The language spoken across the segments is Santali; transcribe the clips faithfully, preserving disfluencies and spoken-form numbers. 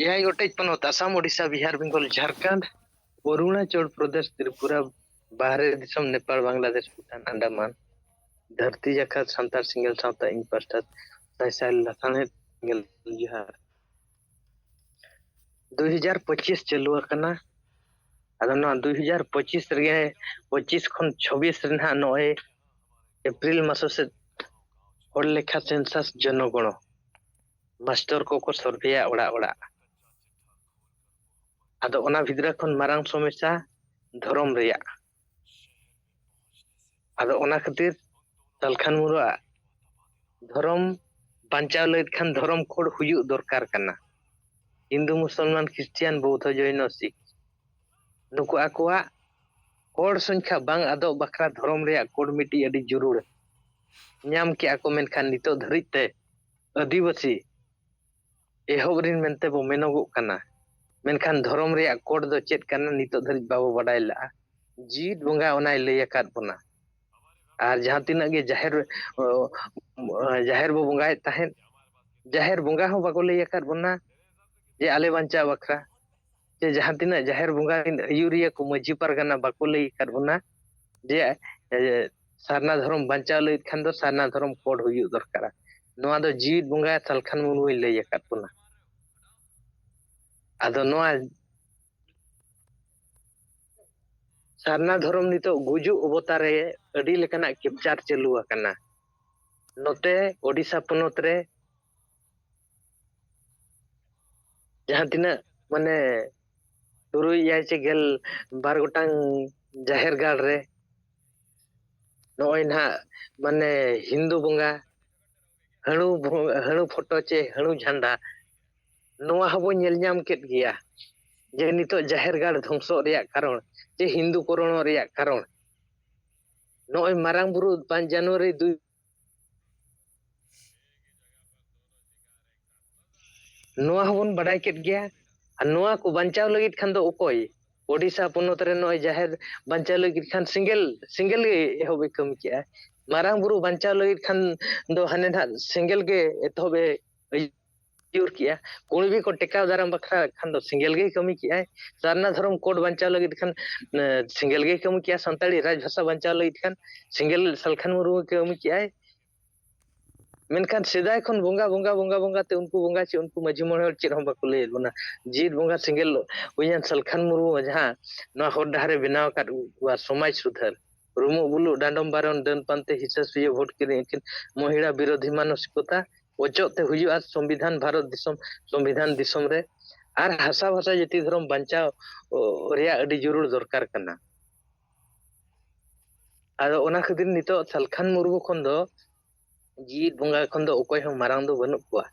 ᱮᱭᱟᱭ ᱜᱚᱴᱮᱡ ᱯᱚᱱᱚᱛ, ᱟᱥᱟᱢ, ᱳᱰᱤᱥᱟ, ᱵᱤᱦᱟᱨ, ᱵᱮᱝᱜᱚᱞ, ᱡᱷᱟᱲᱠᱷᱚᱸᱰ, ᱚᱨᱩᱬᱟᱪᱚᱞ ᱯᱨᱚᱫᱮᱥ, ᱛᱨᱤᱯᱩᱨᱟ, ᱵᱟᱦᱨᱮ ᱫᱤᱥᱚᱢ, ᱱᱮᱯᱟᱲ, ᱵᱟᱝᱞᱟᱫᱮᱥ, ᱵᱷᱩᱴᱟᱱ, ᱟᱱᱰᱟᱢᱟᱱ, ᱫᱷᱟᱹᱨᱛᱤ ᱡᱟᱠᱟᱛ, ᱥᱟᱱᱛᱟᱲ ᱥᱤᱸᱜᱮᱞ ᱥᱟᱶᱛᱟ, ᱤᱧ ᱯᱟᱥᱴᱟ ᱥᱟᱭ ᱥᱟᱭ ᱞᱟᱥᱟᱬᱦᱮᱫ ᱥᱤᱸᱜᱮᱞ ᱡᱚᱦᱟᱨ᱾ ᱫᱩᱭ ᱦᱟᱡᱟᱨ ᱯᱚᱸᱪᱤᱥ ᱪᱟᱹᱞᱩ ᱟᱠᱟᱱᱟ᱾ ᱟᱫᱚ ᱱᱚᱣᱟ ᱫᱩᱭ ᱦᱟᱡᱟᱨ ᱯᱚᱸᱪᱤᱥ ᱨᱮᱜᱮ, ᱯᱚᱸᱪᱤᱥ ᱠᱷᱚᱱ ᱪᱷᱚᱵᱤᱥ ᱨᱮ ᱱᱟᱦᱟᱜ ᱱᱚᱜᱼᱚᱭ ᱮᱯᱨᱤᱞ ᱢᱟᱥ ᱥᱮᱫ ᱦᱚᱲ ᱞᱮᱠᱷᱟ, ᱥᱮᱱᱥᱟᱥ, ᱡᱚᱱᱚᱜᱚᱬᱚ, ᱢᱟᱥᱴᱚᱨ ᱠᱚᱠᱚ ᱥᱚᱨᱵᱷᱮᱭᱟ ᱚᱲᱟᱜ ᱚᱲᱟᱜ᱾ ᱟᱫᱚ ᱚᱱᱟ ᱵᱷᱤᱛᱨᱤ ᱠᱷᱚᱱ ᱢᱟᱨᱟᱝ ᱥᱚᱢᱚᱥᱥᱟ ᱫᱷᱚᱨᱚᱢ ᱨᱮᱭᱟᱜ᱾ ᱟᱫᱚ ᱚᱱᱟ ᱠᱷᱟᱹᱛᱤᱨ ᱥᱟᱞᱠᱷᱟᱱ ᱢᱩᱨᱢᱩᱣᱟᱜ ᱫᱷᱚᱨᱚᱢ ᱵᱟᱧᱪᱟᱣ ᱞᱟᱹᱜᱤᱫ ᱠᱷᱟᱱ ᱫᱷᱚᱨᱚᱢ ᱠᱳᱰ ᱦᱩᱭᱩᱜ ᱫᱚᱨᱠᱟᱨ ᱠᱟᱱᱟ᱾ ᱦᱤᱱᱫᱩ, ᱢᱩᱥᱚᱞᱢᱟᱱ, ᱠᱷᱨᱤᱥᱴᱤᱭᱟᱱ, ᱵᱳᱫᱷᱚ, ᱡᱚᱭᱱᱚ, ᱥᱤᱠᱷ, ᱱᱩᱠᱩ ᱟᱠᱚᱣᱟᱜ ᱦᱚᱲ ᱥᱚᱝᱠᱷᱟ ᱵᱟᱝ ᱟᱫᱚᱜ ᱵᱟᱠᱷᱨᱟ ᱫᱷᱚᱨᱚᱢ ᱨᱮᱭᱟᱜ ᱠᱳᱰ ᱢᱤᱫᱴᱤᱡ ᱟᱹᱰᱤ ᱡᱟᱹᱨᱩᱲ ᱧᱟᱢ ᱠᱮᱜᱼᱟ ᱠᱚ, ᱢᱮᱱᱠᱷᱟᱱ ᱱᱤᱛᱚᱜ ᱫᱷᱟᱹᱨᱤᱡ ᱛᱮ ᱟᱹᱫᱤᱵᱟᱹᱥᱤ ᱮᱦᱚᱵ ᱨᱮᱱ ᱢᱮᱱᱛᱮ ᱵᱚ ᱢᱮᱱᱚᱜᱚᱜ ᱠᱟᱱᱟ, ᱢᱮᱱᱠᱷᱟᱱ ᱫᱷᱚᱨᱚᱢ ᱨᱮᱭᱟᱜ ᱠᱳᱰ ᱫᱚ ᱪᱮᱫ ᱠᱟᱱᱟ ᱱᱤᱛᱚᱜ ᱫᱷᱟᱹᱨᱤᱡ ᱵᱟᱵᱚ ᱵᱟᱰᱟᱭ ᱞᱟᱜᱼᱟ᱾ ᱡᱤᱣᱤᱫ ᱵᱚᱸᱜᱟ ᱚᱱᱟᱭ ᱞᱟᱹᱭ ᱟᱠᱟᱫ ᱵᱚᱱᱟ᱾ ᱟᱨ ᱡᱟᱦᱟᱸ ᱛᱤᱱᱟᱹᱜ ᱜᱮ ᱡᱟᱦᱮᱨ, ᱚ, ᱡᱟᱦᱮᱨ ᱵᱚ ᱵᱚᱸᱜᱟᱭᱮᱫ ᱛᱟᱦᱮᱸᱫ, ᱡᱟᱦᱮᱨ ᱵᱚᱸᱜᱟ ᱦᱚᱸ ᱵᱟᱠᱚ ᱞᱟᱹᱭ ᱟᱠᱟᱫ ᱵᱚᱱᱟ ᱡᱮ ᱟᱞᱮ ᱵᱟᱧᱪᱟᱣ ᱵᱟᱠᱷᱨᱟ, ᱡᱮ ᱡᱟᱦᱟᱸ ᱛᱤᱱᱟᱹᱜ ᱡᱟᱦᱮᱨ ᱵᱚᱸᱜᱟ ᱨᱮᱱ ᱟᱹᱭᱩᱨᱤᱭᱟᱹ ᱠᱚ ᱢᱟᱹᱡᱷᱤ ᱯᱟᱨᱜᱟᱱᱟ ᱵᱟᱠᱚ ᱞᱟᱹᱭ ᱟᱠᱟᱫ ᱵᱚᱱᱟ ᱡᱮ, ᱮ, ᱥᱟᱨᱱᱟ ᱫᱷᱚᱨᱚᱢ ᱵᱟᱧᱪᱟᱣ ᱞᱟᱹᱜᱤᱫ ᱠᱷᱟᱱ ᱫᱚ ᱥᱟᱨᱱᱟ ᱫᱷᱚᱨᱚᱢ ᱠᱳᱰ ᱦᱩᱭᱩᱜ ᱫᱚᱨᱠᱟᱨᱟ᱾ ᱱᱚᱣᱟ ᱫᱚ ᱡᱤᱣᱤᱫ ᱵᱚᱸᱜᱟ ᱥᱟᱞᱠᱷᱟᱱ ᱢᱩᱨᱢᱩᱭ ᱞᱟᱹᱭ ᱟᱠᱟᱫ ᱵᱚᱱᱟ᱾ ᱟᱫᱚ ᱱᱚᱣᱟ ᱥᱟᱨᱱᱟ ᱫᱷᱚᱨᱚᱢ ᱱᱤᱛᱚᱜ ᱜᱩᱡᱩᱜ ᱚᱵᱚᱛᱟᱨ ᱨᱮ ᱟᱹᱰᱤ ᱞᱮᱠᱟᱱᱟᱜ ᱠᱮᱯᱪᱟᱨ ᱪᱟᱹᱞᱩ ᱟᱠᱟᱱᱟ᱾ ᱱᱚᱛᱮ ᱳᱰᱤᱥᱟ ᱯᱚᱱᱚᱛ ᱨᱮ ᱡᱟᱦᱟᱸ ᱛᱤᱱᱟᱹᱜ, ᱢᱟᱱᱮ, ᱛᱩᱨᱩᱭ ᱮᱭᱟᱭ ᱪᱮ ᱜᱮᱞ ᱵᱟᱨ ᱜᱚᱴᱟᱝ ᱡᱟᱦᱮᱨ ᱜᱟᱲ ᱨᱮ ᱱᱚᱜᱼᱚᱭ ᱱᱟᱦᱟᱜ, ᱢᱟᱱᱮ, ᱦᱤᱱᱫᱩ ᱵᱚᱸᱜᱟ ᱦᱟᱹᱬᱩ ᱵᱚ-, ᱦᱟᱹᱬᱩ ᱯᱷᱳᱴᱳ ᱪᱮ ᱦᱟᱹᱬᱩ ᱡᱷᱟᱱᱰᱟ, ᱱᱚᱣᱟ ᱦᱚᱸᱵᱚ ᱧᱮᱞ ᱧᱟᱢ ᱠᱮᱫ ᱜᱮᱭᱟ ᱡᱮ ᱱᱤᱛᱚᱜ ᱡᱟᱦᱮᱨ ᱜᱟᱲ ᱫᱷᱚᱝᱥᱚᱜ ᱨᱮᱭᱟᱜ ᱠᱟᱨᱚᱱ ᱪᱮ ᱦᱤᱱᱫᱩ ᱠᱚᱨᱚᱱᱚᱜ ᱨᱮᱭᱟᱜ ᱠᱟᱨᱚᱱ ᱱᱚᱜᱼᱚᱭ ᱢᱟᱨᱟᱝ ᱵᱩᱨᱩ ᱯᱟᱸᱪ ᱡᱟᱱᱩᱣᱟᱨᱤ ᱫᱩᱭ, ᱱᱚᱣᱟ ᱦᱚᱸᱵᱚᱱ ᱵᱟᱰᱟᱭ ᱠᱮᱫ ᱜᱮᱭᱟ᱾ ᱟᱨ ᱱᱚᱣᱟ ᱠᱚ ᱵᱟᱧᱪᱟᱣ ᱞᱟᱹᱜᱤᱫ ᱠᱷᱟᱱ ᱫᱚ ᱚᱠᱚᱭ? ᱳᱰᱤᱥᱟ ᱯᱚᱱᱚᱛ ᱨᱮ ᱱᱚᱜᱼᱚᱭ ᱡᱟᱦᱮᱨ ᱵᱟᱧᱪᱟᱣ ᱞᱟᱹᱜᱤᱫ ᱠᱷᱟᱱ ᱥᱮᱸᱜᱮᱞ, ᱥᱮᱸᱜᱮᱞ ᱜᱮ ᱮᱦᱚᱵ ᱮ ᱠᱟᱹᱢᱤ ᱠᱮᱜᱼᱟ᱾ ᱢᱟᱨᱟᱝ ᱵᱩᱨᱩ ᱵᱟᱧᱪᱟᱣ ᱞᱟᱹᱜᱤᱫ ᱠᱷᱟᱱ ᱫᱚ ᱦᱟᱱᱮ ᱱᱟᱦᱟᱜ ᱥᱮᱸᱜᱮᱞ ᱜᱮ ᱮᱛᱚᱦᱚᱵ ᱮ ᱟᱹᱭᱩᱨ ᱠᱮᱜᱼᱟ᱾ ᱠᱩᱬᱵᱤ ᱠᱚ ᱴᱮᱠᱟᱣ ᱫᱟᱨᱟᱢ ᱵᱟᱠᱷᱨᱟ ᱠᱷᱟᱱ ᱫᱚ ᱥᱮᱸᱜᱮᱞ ᱜᱮᱭ ᱠᱟᱹᱢᱤ ᱠᱮᱜᱼᱟᱭ᱾ ᱥᱟᱨᱱᱟ ᱫᱷᱚᱨᱚᱢ ᱠᱳᱰ ᱵᱟᱧᱪᱟᱣ ᱞᱟᱹᱜᱤᱫ ᱠᱷᱟᱱ ᱥᱮᱸᱜᱮᱞ ᱜᱮᱭ ᱠᱟᱹᱢᱤ ᱠᱮᱜᱼᱟ᱾ ᱥᱟᱱᱛᱟᱲᱤ ᱨᱟᱡᱽ ᱵᱷᱟᱥᱟ ᱵᱟᱧᱪᱟᱣ ᱞᱟᱹᱜᱤᱫ ᱠᱷᱟᱱ ᱥᱮᱸᱜᱮᱞ ᱥᱟᱞᱠᱷᱟᱱ ᱢᱩᱨᱢᱩ ᱠᱟᱹᱢᱤ ᱠᱮᱜᱼᱟᱭ᱾ ᱢᱮᱱᱠᱷᱟᱱ ᱥᱮᱫᱟᱭ ᱠᱷᱚᱱ ᱵᱚᱸᱜᱟ ᱵᱚᱸᱜᱟ ᱵᱚᱸᱜᱟ ᱵᱚᱸᱜᱟ ᱛᱮ ᱩᱱᱠᱩ ᱵᱚᱸᱜᱟ ᱪᱮ ᱩᱱᱠᱩ ᱢᱟᱹᱡᱷᱤ ᱢᱚᱬᱮ ᱦᱚᱲ ᱪᱮᱫ ᱦᱚᱸ ᱵᱟᱠᱚ ᱞᱟᱹᱭᱮᱫ ᱵᱚᱱᱟ᱾ ᱡᱤᱣᱤᱫ ᱵᱚᱸᱜᱟ ᱥᱮᱸᱜᱮᱞ ᱦᱩᱭᱮᱱ ᱥᱟᱞᱠᱷᱟᱱ ᱢᱩᱨᱢᱩ ᱡᱟᱦᱟᱸ ᱱᱚᱣᱟ ᱦᱚᱨ ᱰᱟᱦᱟᱨᱮ ᱵᱮᱱᱟᱣ ᱟᱠᱟᱫ ᱠᱚᱣᱟ ᱥᱚᱢᱟᱡᱽ ᱥᱩᱫᱷᱟᱹᱨ, ᱨᱩᱢᱩᱜ ᱵᱩᱞᱩᱜ ᱰᱟᱸᱰᱚᱢ ᱵᱟᱨᱚᱱ ᱰᱟᱹᱱ ᱯᱟᱱᱛᱮ ᱦᱤᱥᱟᱹ ᱥᱩᱭᱟᱹ ᱵᱷᱳᱴ ᱠᱤᱨᱤᱧ ᱟᱹᱠᱷᱨᱤᱧ ᱢᱚᱦᱤᱲᱟ ᱵᱤᱨᱳᱫᱷᱤ ᱢᱟᱱᱚᱥᱤᱠᱚᱛᱟ ᱚᱪᱚᱜ ᱛᱮ ᱦᱩᱭᱩᱜᱼᱟ ᱥᱚᱝᱵᱤᱫᱷᱟᱱ ᱵᱷᱟᱨᱚᱛ ᱫᱤᱥᱚᱢ ᱥᱚᱝᱵᱤᱫᱷᱟᱱ ᱫᱤᱥᱚᱢ ᱨᱮ᱾ ᱟᱨ ᱦᱟᱥᱟ ᱵᱷᱟᱥᱟ ᱡᱟᱹᱛᱤ ᱫᱷᱚᱨᱚᱢ ᱵᱟᱧᱪᱟᱣ ᱨᱮᱭᱟᱜ ᱟᱹᱰᱤ ᱡᱟᱹᱨᱩᱲ ᱫᱚᱨᱠᱟᱨ ᱠᱟᱱᱟ᱾ ᱟᱫᱚ ᱚᱱᱟ ᱠᱷᱟᱹᱛᱤᱨ ᱱᱤᱛᱚᱜ ᱥᱟᱞᱠᱷᱟᱱ ᱢᱩᱨᱢᱩ ᱠᱷᱚᱱ ᱫᱚ ᱡᱤᱣᱤᱫ ᱵᱚᱸᱜᱟ ᱠᱷᱚᱱ ᱫᱚ ᱚᱠᱚᱭ ᱦᱚᱸ ᱢᱟᱨᱟᱝ ᱫᱚ ᱵᱟᱹᱱᱩᱜ ᱠᱚᱣᱟ᱾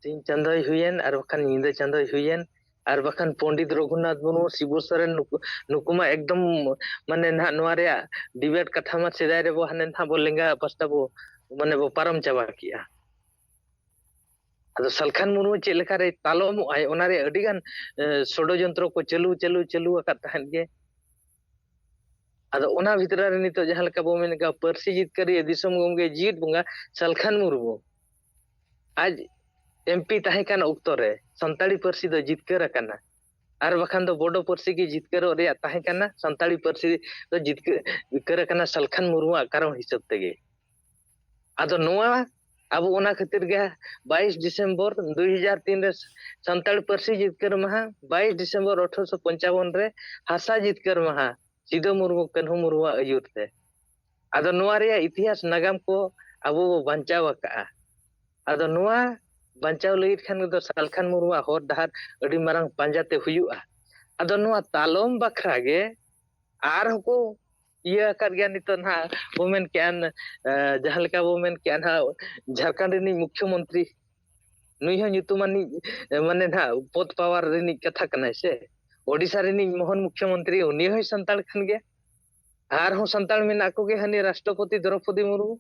ᱥᱤᱧ ᱪᱟᱸᱫᱚᱭ ᱦᱩᱭᱮᱱ ᱟᱨ ᱵᱟᱠᱷᱟᱱ ᱧᱤᱫᱟᱹ ᱪᱟᱸᱫᱚᱭ ᱦᱩᱭᱮᱱ ᱟᱨ ᱵᱟᱠᱷᱟᱱ ᱯᱚᱸᱰᱤᱛ ᱨᱚᱜᱷᱩᱱᱟᱛᱷ ᱢᱩᱨᱢᱩ, ᱥᱤᱵᱩ ᱥᱚᱨᱮᱱ ᱱᱩᱠᱩ, ᱱᱩᱠᱩ ᱢᱟ ᱮᱠᱫᱚᱢ ᱢᱟᱱᱮ ᱱᱟᱦᱟᱜ ᱱᱚᱣᱟ ᱨᱮᱭᱟᱜ ᱰᱤᱵᱮᱴ ᱠᱟᱛᱷᱟ ᱢᱟ ᱥᱮᱫᱟᱭ ᱨᱮᱵᱚ ᱦᱟᱱᱮ ᱱᱟᱦᱟᱜ ᱵᱚ ᱞᱮᱸᱜᱟ ᱯᱟᱥᱴᱟ ᱵᱚ ᱢᱟᱱᱮ ᱵᱚ ᱯᱟᱨᱚᱢ ᱪᱟᱵᱟ ᱠᱮᱜᱼᱟ᱾ ᱟᱫᱚ ᱥᱟᱞᱠᱷᱟᱱ ᱢᱩᱨᱢᱩ ᱪᱮᱫ ᱞᱮᱠᱟᱨᱮ ᱛᱟᱞᱚᱢᱚᱜ ᱟᱭ ᱚᱱᱟ ᱨᱮ ᱟᱹᱰᱤ ᱜᱟᱱ ᱥᱚᱲᱚᱡᱚᱱᱛᱨᱚ ᱠᱚ ᱪᱟᱹᱞᱩ ᱪᱟᱹᱞᱩ ᱪᱟᱹᱞᱩ ᱟᱠᱟᱫ ᱛᱟᱦᱮᱸᱫ ᱜᱮ᱾ ᱟᱫᱚ ᱚᱱᱟ ᱵᱷᱤᱛᱨᱤ ᱨᱮ ᱱᱤᱛᱚᱜ ᱡᱟᱦᱟᱸ ᱞᱮᱠᱟ ᱵᱚ ᱢᱮᱱ ᱠᱟᱜ ᱯᱟᱹᱨᱥᱤ ᱡᱤᱛᱠᱟᱹᱨᱤᱭᱟᱹ ᱫᱤᱥᱚᱢ ᱜᱚᱢᱠᱮ ᱡᱤᱣᱤᱫ ᱵᱚᱸᱜᱟ ᱥᱟᱞᱠᱷᱟᱱ ᱢᱩᱨᱢᱩ ᱟᱡ ᱮᱢᱯᱤ ᱛᱟᱦᱮᱸ ᱠᱟᱱ ᱚᱠᱛᱚ ᱨᱮ ᱥᱟᱱᱛᱟᱲᱤ ᱯᱟᱹᱨᱥᱤ ᱫᱚ ᱡᱤᱛᱠᱟᱹᱨ ᱟᱠᱟᱱᱟ᱾ ᱟᱨ ᱵᱟᱠᱷᱟᱱ ᱫᱚ ᱵᱚᱰᱚ ᱯᱟᱹᱨᱥᱤ ᱜᱮ ᱡᱤᱛᱠᱟᱹᱨᱚᱜ ᱨᱮᱭᱟᱜ ᱛᱟᱦᱮᱸ ᱠᱟᱱᱟ᱾ ᱥᱟᱱᱛᱟᱲᱤ ᱯᱟᱹᱨᱥᱤ ᱫᱚ ᱡᱤᱛᱠᱟᱹ-, ᱡᱤᱛᱠᱟᱹᱨ ᱟᱠᱟᱱᱟ ᱥᱟᱞᱠᱷᱟᱱ ᱢᱩᱨᱢᱩᱣᱟᱜ ᱠᱟᱨᱚᱱ ᱦᱤᱥᱟᱹᱵ ᱛᱮᱜᱮ᱾ ᱟᱫᱚ ᱱᱚᱣᱟ ᱟᱵᱚ ᱚᱱᱟ ᱠᱷᱟᱹᱛᱤᱨ ᱜᱮ ᱵᱟᱭᱤᱥ ᱰᱤᱥᱮᱢᱵᱚᱨ ᱫᱩ ᱦᱟᱡᱟᱨ ᱛᱤᱱ ᱨᱮ ᱥᱟᱱᱛᱟᱲ ᱯᱟᱹᱨᱥᱤ ᱡᱤᱛᱠᱟᱹᱨ ᱢᱟᱦᱟ, ᱵᱟᱭᱤᱥ ᱰᱤᱥᱮᱢᱵᱚᱨ ᱟᱴᱷᱨᱚᱥᱚ ᱯᱚᱧᱪᱟᱵᱚᱱ ᱨᱮ ᱦᱟᱥᱟ ᱡᱤᱛᱠᱟᱹᱨ ᱢᱟᱦᱟ ᱥᱤᱫᱚ ᱢᱩᱨᱢᱩ ᱠᱟᱹᱱᱦᱩ ᱢᱩᱨᱢᱩᱣᱟᱜ ᱟᱹᱭᱩᱨ ᱛᱮ᱾ ᱟᱫᱚ ᱱᱚᱣᱟ ᱨᱮᱭᱟᱜ ᱤᱛᱤᱦᱟᱥ ᱱᱟᱜᱟᱢ ᱠᱚ ᱟᱵᱚ ᱵᱚ ᱵᱟᱧᱪᱟᱣ ᱟᱠᱟᱜᱼᱟ᱾ ᱟᱫᱚ ᱱᱚᱣᱟ ᱵᱟᱧᱪᱟᱣ ᱞᱟᱹᱜᱤᱫ ᱠᱷᱟᱱ ᱫᱚ ᱥᱟᱞᱠᱷᱟᱱ ᱢᱩᱨᱢᱩᱣᱟᱜ ᱦᱚᱨ ᱰᱟᱦᱟᱨ ᱟᱹᱰᱤ ᱢᱟᱨᱟᱝ ᱯᱟᱸᱡᱟ ᱛᱮ ᱦᱩᱭᱩᱜᱼᱟ᱾ ᱟᱫᱚ ᱱᱚᱣᱟ ᱛᱟᱞᱚᱢ ᱵᱟᱠᱷᱨᱟ ᱜᱮ ᱟᱨᱦᱚᱸ ᱠᱚ ᱤᱭᱟᱹ ᱟᱠᱟᱫ ᱜᱮᱭᱟ᱾ ᱱᱤᱛᱚᱜ ᱱᱟᱦᱟᱜ ᱵᱚ ᱢᱮᱱ ᱠᱮᱜᱼᱟ, ᱮ, ᱡᱟᱦᱟᱸ ᱞᱮᱠᱟ ᱵᱚ ᱢᱮᱱ ᱠᱮᱜᱼᱟ ᱱᱟᱦᱟᱜ ᱡᱷᱟᱲᱠᱷᱚᱸᱰ ᱨᱤᱱᱤᱡ ᱢᱩᱠᱷᱭᱚᱢᱚᱱᱛᱨᱤ, ᱱᱩᱭ ᱦᱚᱸ ᱧᱩᱛᱩᱢᱟᱱᱤᱡ, ᱮ, ᱢᱟᱱᱮ ᱱᱟᱦᱟᱜ ᱯᱚᱫ ᱯᱟᱣᱟᱨ ᱨᱤᱱᱤᱡ ᱠᱟᱛᱷᱟ ᱠᱟᱱᱟᱭ ᱥᱮ᱾ ᱳᱰᱤᱥᱟ ᱨᱤᱱᱤᱡ ᱢᱳᱦᱚᱱ ᱢᱩᱠᱷᱭᱚᱢᱚᱱᱛᱨᱤ, ᱩᱱᱤ ᱦᱚᱸᱭ ᱥᱟᱱᱛᱟᱲ ᱠᱟᱱ ᱜᱮᱭᱟ᱾ ᱟᱨᱦᱚᱸ ᱥᱟᱱᱛᱟᱲ ᱢᱮᱱᱟᱜ ᱠᱚᱜᱮ, ᱦᱟᱹᱱᱤ ᱨᱟᱥᱴᱨᱚᱯᱚᱛᱤ ᱫᱨᱚᱯᱚᱫᱤ ᱢᱩᱨᱢᱩ,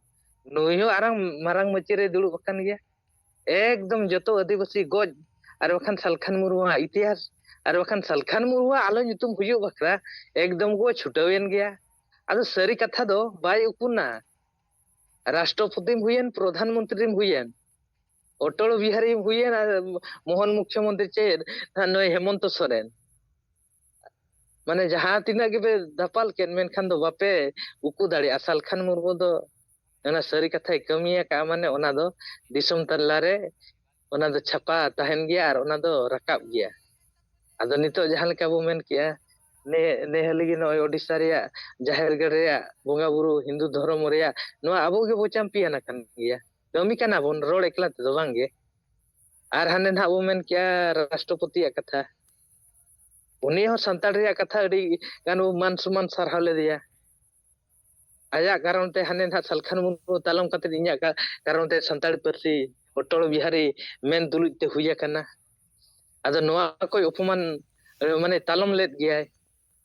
ᱱᱩᱭ ᱦᱚᱸ ᱟᱨᱟᱝ ᱢᱟᱨᱟᱝ ᱢᱟᱹᱪᱤ ᱨᱮ ᱫᱩᱲᱩᱵ ᱟᱠᱟᱱ ᱜᱮᱭᱟ᱾ ᱮᱠᱫᱚᱢ ᱡᱚᱛᱚ ᱟᱹᱫᱤᱵᱟᱹᱥᱤ ᱜᱚᱡ ᱟᱨ ᱵᱟᱠᱷᱟᱱ ᱥᱟᱞᱠᱷᱟᱱ ᱢᱩᱨᱢᱩᱣᱟᱜ ᱤᱛᱤᱦᱟᱥ ᱟᱨ ᱵᱟᱠᱷᱟᱱ ᱥᱟᱞᱠᱷᱟᱱ ᱢᱩᱨᱢᱩᱣᱟᱜ ᱟᱞᱚ ᱧᱩᱛᱩᱢ ᱦᱩᱭᱩᱜ ᱵᱟᱠᱷᱨᱟ ᱮᱠᱫᱚᱢ ᱠᱚ ᱪᱷᱩᱴᱟᱹᱣ ᱮᱱ ᱜᱮᱭᱟ᱾ ᱟᱫᱚ ᱥᱟᱹᱨᱤ ᱠᱟᱛᱷᱟ ᱫᱚ ᱵᱟᱭ ᱩᱠᱩᱱᱟ᱾ ᱨᱟᱥᱴᱨᱚᱯᱚᱛᱤᱢ ᱦᱩᱭᱮᱱ, ᱯᱨᱚᱫᱷᱟᱱ ᱢᱚᱱᱛᱨᱤᱢ ᱦᱩᱭᱮᱱ, ᱚᱴᱚᱞ ᱵᱤᱦᱟᱨᱤ ᱦᱩᱭᱮᱱ ᱟᱨ ᱢᱳᱦᱚᱱ ᱢᱩᱠᱷᱭᱚᱢᱚᱱᱛᱨᱤ ᱪᱮᱫ, ᱱᱩᱭ ᱦᱮᱢᱚᱱᱛᱚ ᱥᱚᱨᱮᱱ᱾ ᱢᱟᱱᱮ ᱡᱟᱦᱟᱸ ᱛᱤᱱᱟᱹᱜ ᱜᱮᱯᱮ ᱫᱟᱯᱟᱞ ᱠᱮᱫ, ᱢᱮᱱᱠᱷᱟᱱ ᱫᱚ ᱵᱟᱯᱮ ᱩᱠᱩ ᱫᱟᱲᱮᱭᱟᱜᱼᱟ᱾ ᱥᱟᱞᱠᱷᱟᱱ ᱢᱩᱨᱢᱩ ᱫᱚ ᱚᱱᱟ ᱥᱟᱹᱨᱤ ᱠᱟᱛᱷᱟᱭ ᱠᱟᱹᱢᱤ ᱟᱠᱟᱫᱼᱟ, ᱢᱟᱱᱮ ᱚᱱᱟ ᱫᱚ ᱫᱤᱥᱚᱢ ᱛᱟᱞᱟᱨᱮ ᱚᱱᱟ ᱫᱚ ᱪᱷᱟᱯᱟ ᱛᱟᱦᱮᱱ ᱜᱮᱭᱟ ᱟᱨ ᱚᱱᱟ ᱫᱚ ᱨᱟᱠᱟᱵ ᱜᱮᱭᱟ᱾ ᱟᱫᱚ ᱱᱤᱛᱚᱜ ᱡᱟᱦᱟᱸ ᱞᱮᱠᱟ ᱵᱚ ᱢᱮᱱ ᱠᱮᱜᱼᱟ, ᱱᱮ-, ᱱᱮ ᱦᱟᱹᱞᱤ ᱜᱮ ᱱᱚᱜᱼᱚᱭ ᱳᱰᱤᱥᱟ ᱨᱮᱭᱟᱜ ᱡᱟᱦᱮᱨ ᱜᱟᱲ ᱨᱮᱭᱟᱜ ᱵᱚᱸᱜᱟ ᱵᱩᱨᱩ ᱦᱤᱱᱫᱩ ᱫᱷᱚᱨᱚᱢ ᱨᱮᱭᱟᱜ ᱱᱚᱣᱟ ᱟᱵᱚ ᱜᱮᱵᱚ ᱪᱟᱢᱯᱤᱭᱟᱱ ᱟᱠᱟᱱ ᱜᱮᱭᱟ᱾ ᱠᱟᱹᱢᱤ ᱠᱟᱱᱟ ᱵᱚᱱ, ᱨᱚᱲ ᱮᱠᱞᱟ ᱛᱮᱫᱚ ᱵᱟᱝ ᱜᱮ᱾ ᱟᱨ ᱦᱟᱱᱮ ᱱᱟᱦᱟᱜ ᱵᱚ ᱢᱮᱱ ᱠᱮᱜᱼᱟ ᱨᱟᱥᱴᱨᱚᱯᱚᱛᱤᱭᱟᱜ ᱠᱟᱛᱷᱟ, ᱩᱱᱤ ᱦᱚᱸ ᱥᱟᱱᱛᱟᱲ ᱨᱮᱭᱟᱜ ᱠᱟᱛᱷᱟ ᱟᱹᱰᱤ ᱜᱟᱱ ᱵᱚ ᱢᱟᱱ ᱥᱚᱢᱢᱟᱱ ᱥᱟᱨᱦᱟᱣ ᱞᱮᱫᱮᱭᱟ᱾ ᱟᱭᱟᱜ ᱠᱟᱨᱚᱱ ᱛᱮ ᱦᱟᱱᱮ ᱱᱟᱦᱟᱜ ᱥᱟᱞᱠᱷᱟᱱ ᱢᱩᱨᱢᱩ ᱛᱟᱞᱚᱢ ᱠᱟᱛᱮ ᱤᱧᱟᱹᱜ ᱠᱟ-, ᱠᱟᱨᱚᱱ ᱛᱮ ᱥᱟᱱᱛᱟᱲᱤ ᱯᱟᱹᱨᱥᱤ ᱚᱴᱚᱞ ᱵᱤᱦᱟᱨᱤ ᱢᱮᱱ ᱛᱩᱞᱩᱡ ᱛᱮ ᱦᱩᱭ ᱟᱠᱟᱱᱟ᱾ ᱟᱫᱚ ᱱᱚᱣᱟ ᱠᱚ ᱚᱯᱚᱢᱟᱱ, ᱮ, ᱢᱟᱱᱮ ᱛᱟᱞᱚᱢ ᱞᱮᱫ ᱜᱮᱭᱟᱭ᱾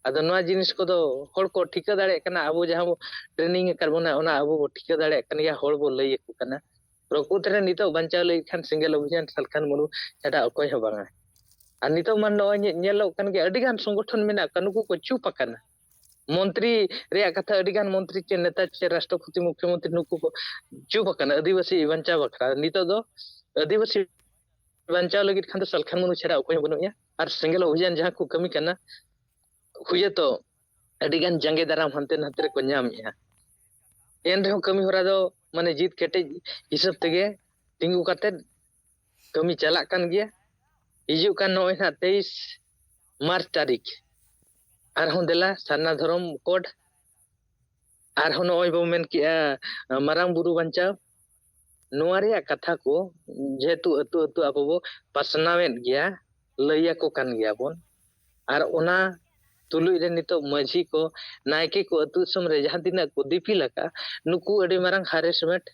ᱟᱫᱚ ᱱᱚᱣᱟ ᱡᱤᱱᱤᱥ ᱠᱚᱫᱚ ᱦᱚᱲ ᱠᱚ ᱴᱷᱤᱠᱟᱹ ᱫᱟᱲᱮᱭᱟᱜ ᱠᱟᱱᱟ, ᱟᱵᱚ ᱡᱟᱦᱟᱸ ᱵᱚ training ᱟᱠᱟᱫ ᱵᱚᱱᱟ ᱚᱱᱟ ᱟᱵᱚ ᱵᱚ ᱴᱷᱤᱠᱟᱹ ᱫᱟᱲᱮᱭᱟᱜ ᱠᱟᱱ ᱜᱮᱭᱟ, ᱦᱚᱲ ᱵᱚ ᱞᱟᱹᱭ ᱟᱠᱚ ᱠᱟᱱᱟ᱾ ᱯᱨᱚᱠᱩᱛ ᱨᱮ ᱱᱤᱛᱚᱜ ᱵᱟᱧᱪᱟᱣ ᱞᱟᱹᱜᱤᱫ ᱠᱷᱟᱱ ᱥᱮᱸᱜᱮᱞ ᱚᱵᱷᱤᱡᱟᱱ ᱥᱟᱞᱠᱷᱟᱱ ᱢᱩᱨᱢᱩ ᱪᱷᱟᱰᱟ ᱚᱠᱚᱭ ᱦᱚᱸ ᱵᱟᱝᱟ᱾ ᱟᱨ ᱱᱤᱛᱚᱜ ᱢᱟ ᱱᱚᱜᱼᱚᱭ ᱧᱮ-, ᱧᱮᱞᱚᱜ ᱠᱟᱱ ᱜᱮᱭᱟ, ᱟᱹᱰᱤ ᱜᱟᱱ ᱥᱚᱝᱜᱚᱴᱷᱚᱱ ᱢᱮᱱᱟᱜ ᱠᱚᱣᱟ, ᱱᱩᱠᱩ ᱠᱚ ᱪᱩᱯ ᱟᱠᱟᱱᱟ᱾ ᱢᱚᱱᱛᱨᱤ ᱨᱮᱭᱟᱜ ᱠᱟᱛᱷᱟ, ᱟᱹᱰᱤ ᱜᱟᱱ ᱢᱚᱱᱛᱨᱤ ᱪᱮ ᱱᱮᱛᱟ ᱪᱮ ᱨᱟᱥᱴᱨᱚᱯᱚᱛᱤ, ᱢᱩᱠᱷᱭᱚᱢᱚᱱᱛᱨᱤ ᱱᱩᱠᱩ ᱠᱚ ᱪᱩᱯ ᱟᱠᱟᱱᱟ ᱟᱹᱫᱤᱵᱟᱹᱥᱤ ᱵᱟᱧᱪᱟᱣ ᱵᱟᱠᱷᱨᱟ᱾ ᱱᱤᱛᱚᱜ ᱫᱚ ᱟᱹᱫᱤᱵᱟᱹᱥᱤ ᱵᱟᱧᱪᱟᱣ ᱞᱟᱹᱜᱤᱫ ᱠᱷᱟᱱ ᱫᱚ ᱥᱟᱞᱠᱷᱟᱱ ᱢᱩᱨᱢᱩ ᱪᱷᱟᱲᱟ ᱚᱠᱚᱭ ᱦᱚᱸ ᱵᱟᱹᱱᱩᱜ ᱮᱭᱟ᱾ ᱟᱨ ᱥᱮᱸᱜᱮᱞ ᱚᱵᱷᱤᱡᱟᱱ ᱡᱟᱦᱟᱸ ᱠᱚ ᱠᱟᱹᱢᱤ ᱠᱟᱱᱟ, ᱦᱩᱭᱟᱛᱚ ᱟᱹᱰᱤ ᱜᱟᱱ ᱡᱟᱸᱜᱮ ᱫᱟᱨᱟᱢ ᱦᱟᱱᱛᱮ ᱱᱟᱛᱮ ᱨᱮᱠᱚ ᱧᱟᱢᱮᱜᱼᱟ᱾ ᱮᱱ ᱨᱮᱦᱚᱸ ᱠᱟᱹᱢᱤ ᱦᱚᱨᱟ ᱫᱚ ᱢᱟᱱᱮ ᱡᱤᱛ ᱠᱮᱴᱮᱡ ᱦᱤᱥᱟᱹᱵ ᱛᱮᱜᱮ ᱛᱤᱸᱜᱩ ᱠᱟᱛᱮᱫ ᱠᱟᱹᱢᱤ ᱪᱟᱞᱟᱜ ᱠᱟᱱ ᱜᱮᱭᱟ᱾ ᱦᱤᱡᱩᱜ ᱠᱟᱱ ᱱᱚᱜᱼᱚᱭ ᱱᱟᱦᱟᱜ ᱛᱮᱭᱤᱥ ᱢᱟᱨᱪ ᱛᱟᱹᱨᱤᱠᱷ ᱟᱨᱦᱚᱸ ᱫᱮᱞᱟ ᱥᱟᱨᱱᱟ ᱫᱷᱚᱨᱚᱢ ᱠᱳᱰ, ᱟᱨᱦᱚᱸ ᱱᱚᱜᱼᱚᱭ ᱵᱚ ᱢᱮᱱ ᱠᱮᱜᱼᱟ ᱢᱟᱨᱟᱝ ᱵᱩᱨᱩ ᱵᱟᱧᱪᱟᱣ᱾ ᱱᱚᱣᱟ ᱨᱮᱭᱟᱜ ᱠᱟᱛᱷᱟ ᱠᱚ ᱡᱮᱦᱮᱛᱩ ᱟᱹᱛᱩ ᱟᱹᱛᱩ ᱟᱵᱚ ᱵᱚ ᱯᱟᱥᱱᱟᱣᱮᱫ ᱜᱮᱭᱟ, ᱞᱟᱹᱭ ᱟᱠᱚ ᱠᱟᱱ ᱜᱮᱭᱟ ᱵᱚᱱ᱾ ᱟᱨ ᱚᱱᱟ ᱛᱩᱞᱩᱡ ᱨᱮ ᱱᱤᱛᱚᱜ ᱢᱟᱹᱡᱷᱤ ᱠᱚ, ᱱᱟᱭᱠᱮ ᱠᱚ, ᱟᱹᱛᱩ ᱫᱤᱥᱚᱢ ᱨᱮ ᱡᱟᱦᱟᱸ ᱛᱤᱱᱟᱹᱜ ᱠᱚ ᱫᱤᱯᱤᱞ ᱟᱠᱟᱫ, ᱱᱩᱠᱩ ᱟᱹᱰᱤ ᱢᱟᱨᱟᱝ harassment,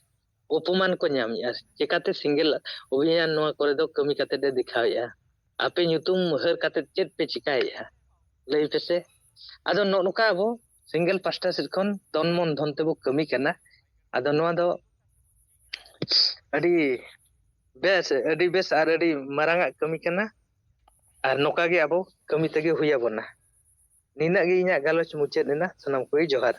ᱚᱯᱚᱢᱟᱱ ᱠᱚ ᱧᱟᱢᱮᱜᱼᱟ᱾ ᱪᱮᱠᱟᱛᱮ ᱥᱮᱸᱜᱮᱞ ᱚᱵᱷᱤᱡᱟᱱ ᱱᱚᱣᱟ ᱠᱚᱨᱮ ᱫᱚ ᱠᱟᱹᱢᱤ ᱠᱟᱛᱮ ᱮ ᱫᱮᱠᱷᱟᱣᱮᱜᱼᱟ? ᱟᱯᱮ ᱧᱩᱛᱩᱢ ᱦᱟᱹᱨ ᱠᱟᱛᱮ ᱪᱮᱫ ᱯᱮ ᱪᱮᱠᱟᱭᱮᱜᱼᱟ? ᱞᱟᱹᱭ ᱯᱮᱥᱮ᱾ ᱟᱫᱚ ᱱᱚᱜᱼᱚ ᱱᱚᱝᱠᱟ ᱟᱵᱚ ᱥᱮᱸᱜᱮᱞ ᱯᱟᱥᱴᱟ ᱥᱮᱫ ᱠᱷᱚᱱ ᱛᱚᱱ ᱢᱚᱱ ᱫᱷᱚᱱ ᱛᱮᱵᱚ ᱠᱟᱹᱢᱤ ᱠᱟᱱᱟ᱾ ᱟᱫᱚ ᱱᱚᱣᱟ ᱫᱚ ᱟᱹᱰᱤ ᱵᱮᱥ, ᱟᱹᱰᱤ ᱵᱮᱥ ᱟᱨ ᱟᱹᱰᱤ ᱢᱟᱨᱟᱝ ᱟᱜ ᱠᱟᱹᱢᱤ ᱠᱟᱱᱟ᱾ ᱟᱨ ᱱᱚᱝᱠᱟ ᱜᱮ ᱟᱵᱚ ᱠᱟᱹᱢᱤ ᱛᱮᱜᱮ ᱦᱩᱭ ᱟᱵᱚᱱᱟ᱾ ᱱᱤᱱᱟᱹᱜ ᱜᱮ ᱤᱧᱟᱹᱜ ᱜᱟᱞᱚᱪ ᱢᱩᱪᱟᱹᱫ ᱮᱱᱟ᱾ ᱥᱟᱱᱟᱢ ᱠᱚᱜᱮ ᱡᱚᱦᱟᱨ᱾